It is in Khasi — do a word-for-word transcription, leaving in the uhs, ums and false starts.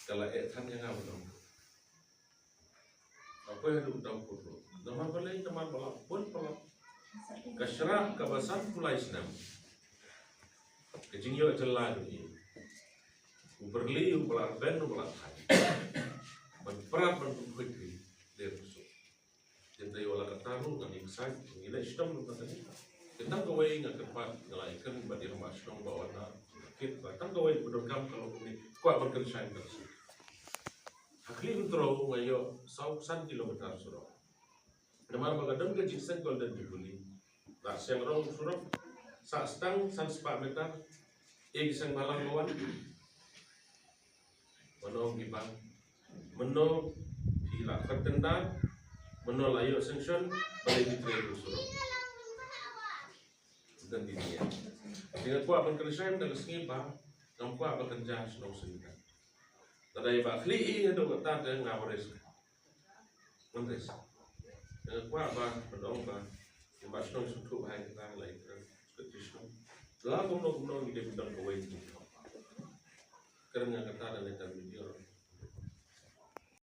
Ka la eh than ïa nga ban ong. Ka poi haduh Tawpud ruh. Namar balei, namar ba la pun palat ka shrah kaba sanphew lai snem. Ka jingïoh jylla jong ngi. U Byrli uba la rben uba la thait. Ban prat ban pynkhuid ri. Dei ruh suk. Te ïa la katta ruh ngan ïeng sait, ngi leh shitom ruh kata ni. Te tang kawei nga kyrpad, nga la ïakren bad i rangbah shnong ba wan na kit ba tang kawei ba donkam ka long kumne, kwah ban kynshai ka suk. Ha Khlieh Umtrong nga ïoh saw san kilometer surok. Namar ba ka don ka jingïaseng Golden Jubilee. La siang rong surok, sah stang san spah meter, e ki seng bhalang ba wan. Mano ki bang, mano ki la khot tender, mano la ïoh sanction, balei ki trei ruh surok. Dan di nia. Te nga kwah ban kynshai mynta ka sngi ba ngam kwah ban kynjah shnong shnong. Lada i ba khlieh i haduh katta te nga baris. Baris. Te nga kwah ba, ba dong ba, i ba shnong sngewthuh ba hai kata la i kren. Sngewthuh shnong. La kumno kumno ngi dei ban don kawei. Kren nga kata da leh